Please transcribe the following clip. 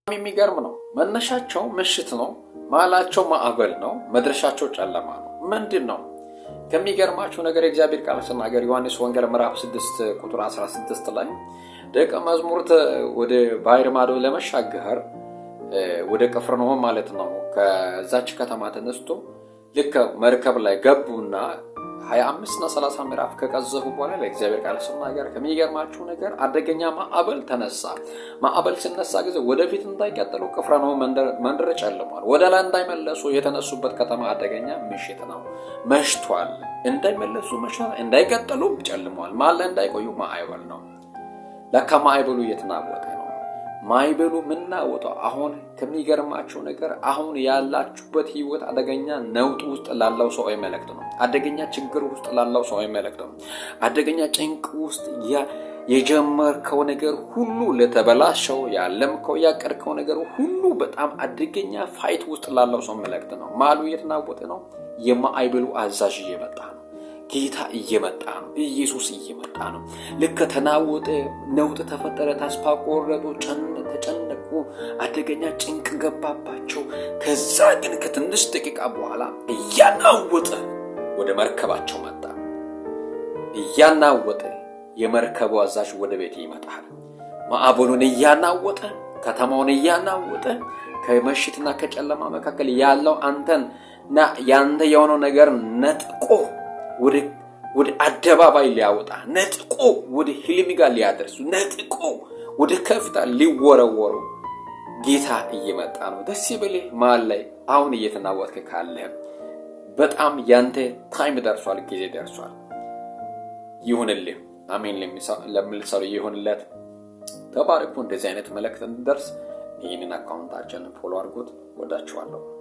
የሚገርም ነው። መነሻቸው ምሽት ነው፣ መሀላቸው ማዕበል ነው፣ መድረሻቸው ጨለማ ነው። ምንድን ነው? ከሚገርማችሁ ነገር የእግዚአብሔር ቃል ስናገር ዮሐንስ ወንጌል ምዕራፍ 6 ቁጥር 16 ላይ ደቀ መዛሙርት ወደ ባህር ማዶ ለመሻገር ወደ ቅፍርናሆም ማለት ነው፣ ከዛች ከተማ ተነስቶ ልክ መርከብ ላይ ገቡና 25 እና 30 ምዕራፍ ከቀዘፉ በኋላ ለእግዚአብሔር ቃል ስናገር ከሚገርማችሁ ነገር አደገኛ ማዕበል ተነሳ። ማዕበል ሲነሳ ጊዜ ወደፊት እንዳይቀጥሉ ቅፍርናሆም መንደር ጨልሟል። ወደ ላይ እንዳይመለሱ የተነሱበት ከተማ አደገኛ ምሽት ነው፣ መሽቷል። እንዳይመለሱ መሽቷል፣ እንዳይቀጥሉ ጨልሟል። መሀል ላይ እንዳይቆዩ ማዕበል ነው። ለካ ማዕበሉ እየተናወጠ ነው። ማዕበሉ ምናወጠው አሁን ከሚገርማችሁ ነገር አሁን ያላችሁበት ህይወት አደገኛ ነውጥ ውስጥ ላለው ሰው መልእክት ነው። አደገኛ ችግር ውስጥ ላለው ሰው መልእክት ነው። አደገኛ ጭንቅ ውስጥ የጀመርከው ነገር ሁሉ ለተበላሸው፣ ያለምከው ያቀድከው ነገር ሁሉ በጣም አደገኛ fight ውስጥ ላለው ሰው መልእክት ነው። ማሉ እየተናወጠ ነው። የማዕበሉ አዛዥ እየመጣ ነው። ጌታ እየመጣ ነው። ኢየሱስ እየመጣ ነው። ልክ ተናወጠ፣ ነውጥ ተፈጠረ፣ ተስፋ ቆረጡ፣ ተጨነቁ፣ አደገኛ ጭንቅ ገባባቸው። ከዛ ግን ከትንሽ ደቂቃ በኋላ እያናወጠ ወደ መርከባቸው መጣ። እያናወጠ የመርከቡ አዛዥ ወደ ቤት ይመጣል። ማዕበሉን እያናወጠ፣ ከተማውን እያናወጠ፣ ከመሽትና ከጨለማ መካከል ያለው አንተን እና ያንተ የሆነው ነገር ነጥቆ ወደ አደባባይ ሊያወጣ፣ ነጥቆ ወደ ህልም ጋር ሊያደርሱ፣ ነጥቆ ወደ ከፍታ ሊወረወሩ ጌታ እየመጣ ነው። ደስ ይበልህ። መሀል ላይ አሁን እየተናወጥክ ካለ በጣም ያንተ time ደርሷል፣ ጊዜ ደርሷል። ይሁንልህ። አሜን ለሚል ሰው ይሁንለት። ተባረኩ። እንደዚህ አይነት መልእክት እንዲደርስ ይህንን account ኣችንን follow አድርጉት። ወዳችኋለሁ።